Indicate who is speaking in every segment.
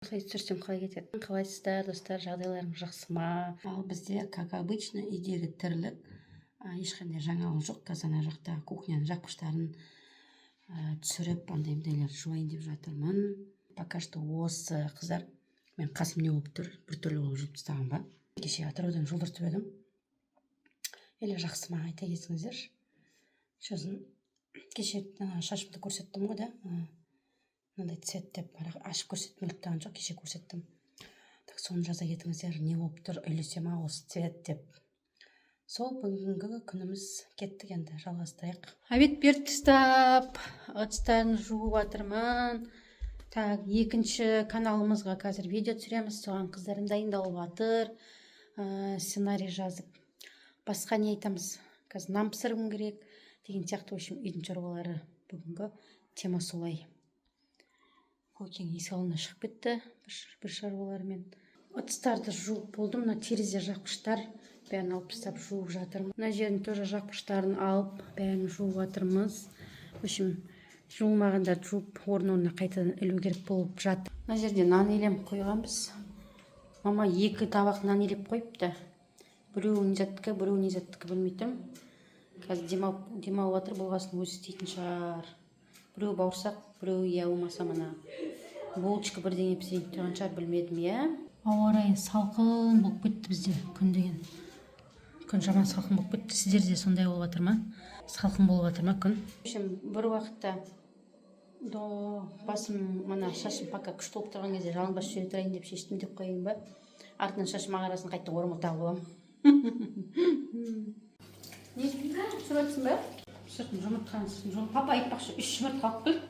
Speaker 1: Осылай түсірсем, қалай кетеді? Қалайсыздар, достар? Жағдайларыңыз жақсы ма? Ал бізде, как обычно, үйдегі тірлік, ешқандай жаңалық жоқ. Қазір ана жақта кухняның жапқыштарын түсіріп, андай мындайларды жуайын деп жатырмын. Пока что осы, қыздар. Мен қасым не болып тұр, біртүрлі болып жұлып тастаған ба? Кеше Атыраудан жолдыртып едім. Или жақсы ма, айта кетсеңіздерші. Сосын кеше ана шашымды көрсеттім ғой да, мынандай цвет деп, бірақ ашып көрсеткім келіп тұрған жоқ, кеше көрсеттім. Так, соны жаза кетіңіздер, не болып тұр, үйлесе ма осы цвет деп. Сол, бүгінгі күніміз, кеттік енді, жалғастырайық. Обед беріп тастап, ыдыстарын жуып жатырмын. Так, екінші каналымызға қазір видео түсіреміз, соған қыздарым дайындалып жатыр, сценарий жазып. Басқа не айтамыз? Қазір нан пісіруім керек деген сияқты. В общем, үйдің шаруалары, бүгінгі тема солай. Көкең есік алдына шығып кетті бір шаруалармен. Ыдыстарды жуып болдым. Мына терезе жапқыштар, бәрін алып тастап, жуып жатырмын. Мына жердің тоже жапқыштарын алып, бәрін жуып жатырмыз. В общем, жуылмағандарды жуып, орын орнына қайтадан ілу керек болып жатыр. Мына жерде нан илеп қойғанбыз. Мама екі табақ нан илеп қойыпты. Біреуі Низаттікі, біреуі Низаттікі, білмей тұрмын. Қазір демалып жатыр болғасын, өзі істейтін шығар. Біреуі бауырсақ, біреуі, я болмаса мына булочка, бірдеңе пісірейін деп тұрған шығар, білмедім, иә. Ауа райы салқын болып кетті бізде. Күн деген, күн жаман салқын болып кетті. Сіздерде сондай болып жатыр ма? Салқын болып жатыр ма күн? В общем, бір уақытта до басым, мына шашым пока күшті болып тұрған кезде жалаңбас жүре тұрайын деп шештім деп қояйын ба? Артынан шашым ағарасын, қайтадан орамал тағып аламын. Не түсіріп жатырсың ба? Сыртын жұмыртқаның. Папа, айтпақшы, үш жұмыртқа алып келді.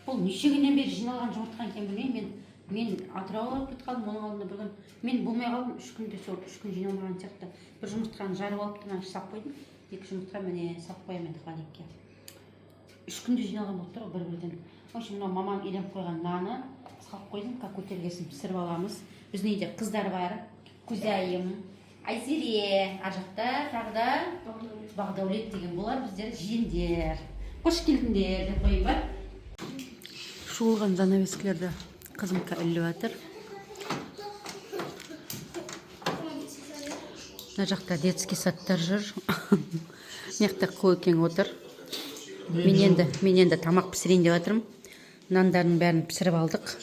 Speaker 1: Бұл неше күннен бері жиналған жұмыртқа екенін білмеймін. Мен Атырауға барып кетіп қалдым, оның алдында бір күн мен болмай қалдым. 3 күнде, сол 3 күн жиналмаған сияқты. Бір жұмыртқаны жарып алып, мына салып қойдым. Екі жұмыртқа, міне, салып қоямын енді холодильникке. 3 күнде жиналған болып тұр ғой бір бірден. В общем, мынау маманың илеп қойған наны салып қойдым, как көтергесін пісіріп аламыз. Біздің үйде қыздар бар: Күзайым, Айзере, ар жақта тағы да Бағдәулет деген. Бұлар біздер жиендер. Қош келдіңдер деп қояйын ба? Жуылған занавескалерді қызымка іліп жатыр. Мына жақта детский садтар жүр, мына жақта Көкең отыр. Мен енді тамақ пісірейін деп жатырмын. Нандардың бәрін пісіріп алдық.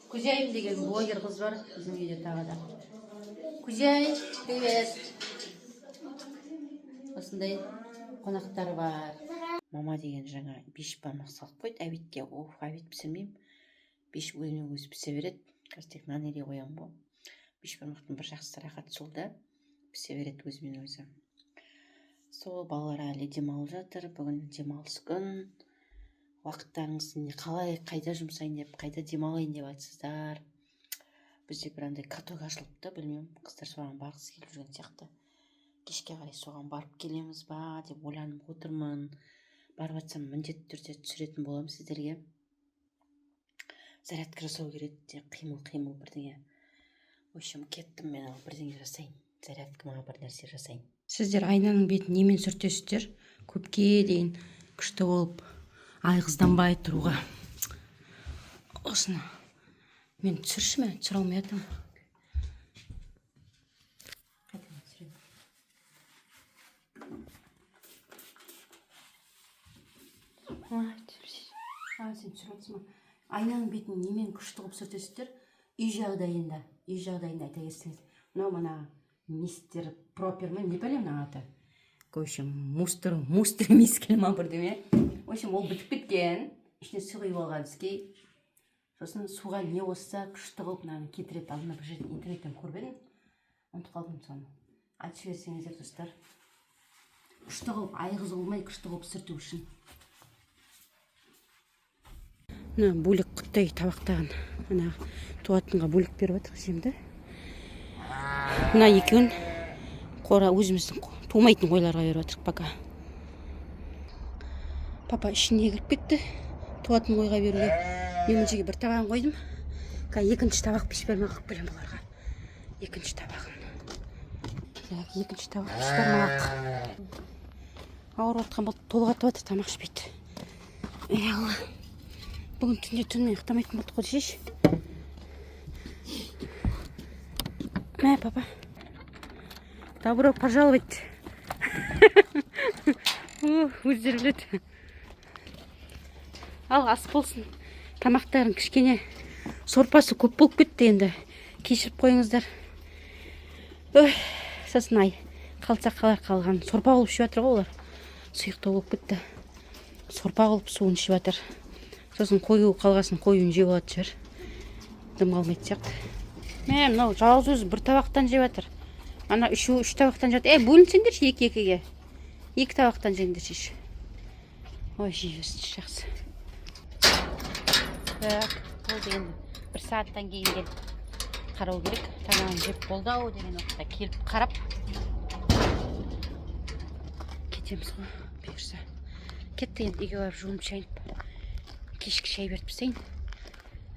Speaker 1: Күзайым деген блогер қыз бар біздің үйде тағы да. Күзай, привет! Осындай қонақтар бар.
Speaker 2: Мама деген жаңа бешбармақ салып қойды обедке. Оф, обед пісірмеймін, беш өзімен өзі пісе береді. Қазір тек нан илей қоямын ғой. Бешбармақтың бір жақсы рахаты сол да, пісе береді өзімен өзі. Сол, балалар әлі демалып жатыр. Бүгін демалыс күн. Уақыттарыңызды не қалай, қайда жұмсайын деп, қайда демалайын деп жатсыздар? Бізде бір андай каток ашылыпты, білмеймін, қыздар соған барғысы келіп жүрген сияқты. Кешке қарай соған барып келеміз ба деп ойланып отырмын. Барып жатсам, міндетті түрде түсіретін боламын сіздерге. Зарядка жасау керек те, қимыл қимыл бірдеңе. В общем, кеттім мен. Ал бірдеңе жасайын, зарядка ма, бір нәрсе жасайын.
Speaker 1: Сіздер айнаның бетін немен сүртесіздер, көпке дейін күшті болып айғызданбай тұруға? Осыны мен түсірші, мен түсіре алмай жатырмын. Қайтадан түсіремін. А, түсірші. А, сен түсіріп жатырсың ба? Айнаның бетін немен күшті қылып сүртесіздер үй жағдайында? Үй жағдайында айта кетсеңіз. Мынау мына Мистер Пропер ма, не пәле мына аты? В общем, мустер мискел ма, бірдеме. В общем, ол бітіп кеткен, ішіне су құйып алған. Сосын суға не қосса, күшті қылып мынаны кетіреді? Алдында бір жерден, интернеттен көріп едім, ұмытып қалдым. Соны айтып жіберсеңіздер, достар, күшті қылып, айғыз болмай, күшті қылып сүрту үшін. Мына бөлек құттай табақтаған, ана туатынға бөлек беріп жатыр жемді. Мына екеуін қора, өзіміздің тумайтын қойларға беріп жатырмық пока. Папа ішіне кіріп кетті туатын қойға беруге. Мен мына жерге бір табағын қойдым. Қазір екінші табақ бешбармақ алып келемін бұларға, екінші табағын. Так, екінші табақ бешбармақ. Ауырып жатқан болды, толғатып жатыр, тамақ ішпейді. Ей, Алла, бүгін түнде түнімен ұйықтамайтын болдық қой десейші. Мә, папа, добро пожаловать. О, өздері біледі. Ал, ас болсын. Тамақтарың кішкене сорпасы көп болып кетті енді, кешіріп қойыңыздар. Ой, сосын ай қалса қалар, қалған сорпа қылып ішіп жатыр ғой олар. Сұйықтау болып кетті, сорпа қылып суын ішіп жатыр. Сосын қою қалғасын, қоюын жеп алатын шығар, дым қалмайтын сияқты. Мә, мынау жалғыз өзі бір табақтан жеп жатыр, ана үшеуі үш табақтан жеп жатыр. Ей, бөлінсеңдерші екі екіге, екі табақтан жеңдерші. Ой, жей берсінші, жақсы. Так, болды енді, бір сағаттан кейін келіп қарау керек. Тамағын жеп болды ау деген уақытта келіп қарап кетеміз ғой, бұйырса. Кетті енді, үйге барып жуынып шайынып, кешкі шай беріп тастайын.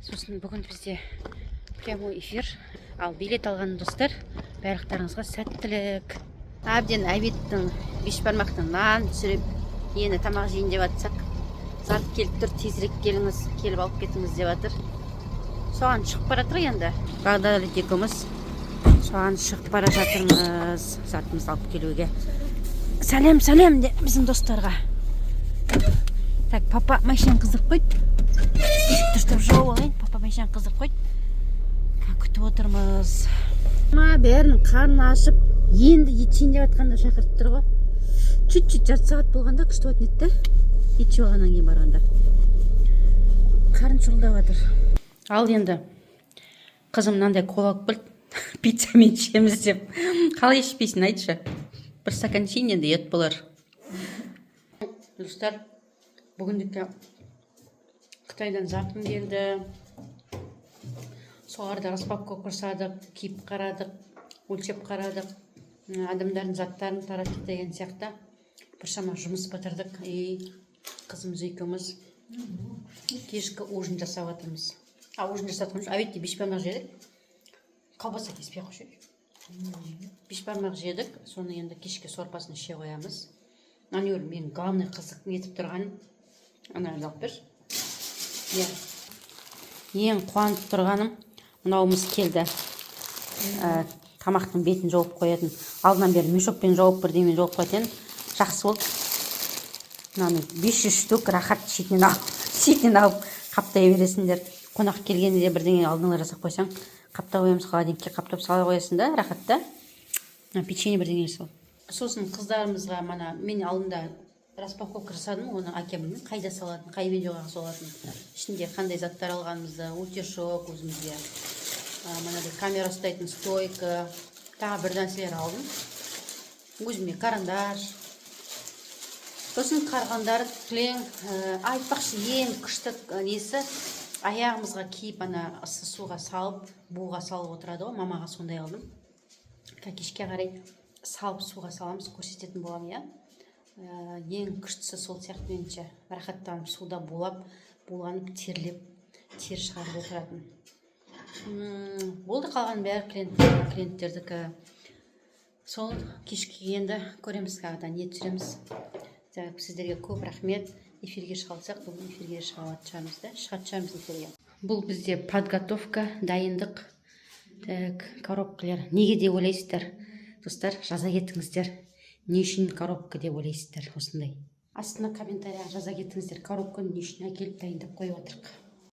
Speaker 1: Сосын бүгін бізде прямой эфир. Ал билет алған достар, барлықтарыңызға сәттілік. Әбден обедтің, бешбармақтың нан түсіріп, енді тамақ жейін деп жатсақ, зат келіп тұр, тезірек келіңіз, келіп алып кетіңіз деп жатыр. Соған шығып бара жатыр енді Бағдәулет екеуміз, соған шығып бара жатырмыз затымызды алып келуге. Сәлем, сәлем де біздің достарға. Так, папа машинаны қыздырып қойды. Есік дұрыстап жауып алайын. Папа машинаны қыздырып қойды. Так, күтіп отырмыз. Ма, бәрінің қарны ашып, енді ет жейін деп жатқанда шақырып тұр ғой. Чуть чуть жарты сағат болғанда күшті болатын еді да. Ет жеп алғаннан кейін барғанда қарын шұрылдап жатыр. Ал енді қызым мынандай кола алып келді, пиццамен ішеміз деп. Қалай ішпейсің, айтшы? Бір стакан ішейін енді, ұят болар. Достар, бүгіндікке Қытайдан затым келді. Соларды распаковка жасадық, киіп қарадық, өлшеп қарадық, адамдардың заттарын тараттық деген сияқты. Біршама жұмыс бітірдік. И қызымыз екеуміз кешкі ужин жасап жатырмыз. А ужин жасап жатқан жоқ, обедте бешбармақ жедік. Колбаса кеспей ақ қойшы. Бешбармақ жедік, соны енді кешкі сорпасын іше қоямыз. Анюр, мен главный қызық нетіп тұрған, ана алып берші. Иә, ең қуанып тұрғаным мынауымыз келді. Тамақтың бетін жауып қоятын. Алдынан бері мешокпен жауып, бірдеңемен жауып қоятын едім. Жақсы болды. Мынаны 500 штук, рахат, шетінен алып қаптай бересіңдер. Қонақ келгенде де бірдеңе алдын ала жасап қойсаң, қаптап қоямыз, холодильникке қаптап сала қоясың да, рахат та. Мына печенье бірдеңе жасау. Сосын қыздарымызға мана мен алдында распаковка жасадым, оны әкем білмеймін қайда салатын, қай видеоға салатын, ішінде қандай заттар алғанымызды: утюжок өзімізге, мынадай камера ұстайтын стойка, тағы бір нәрселер алдым өзіме, карандаш. Сосын қарғандар кілең. Айтпақшы, ең күшті несі, аяғымызға киіп, ана ыссы суға салып, буға салып отырады ғой. Мамаға сондай алдым. Кешке қарай салып, суға саламыз, көрсететін боламын, иә. Ең күштісі сол сияқты меніңше, рахаттанып суда булап, буланып, терлеп, тер шығарып отыратын. Болды, қалған бәрі клиенттердікі. Сол кешкі енді көреміз, тағы да не түсіреміз. Так, сіздерге көп рахмет. Эфирге шыға алсақ, бүгін эфирге шыға алатын шығармыз да, шығатын шығармыз эфирге. Бұл бізде подготовка, дайындық. Так, коробкалар неге деп ойлайсыздар, достар? Жаза кетіңіздер, не үшін коробка деп ойлайсыздар? Осындай астына комментарийға жаза кетіңіздер, коробканы не үшін әкеліп дайындап қойып жатырық.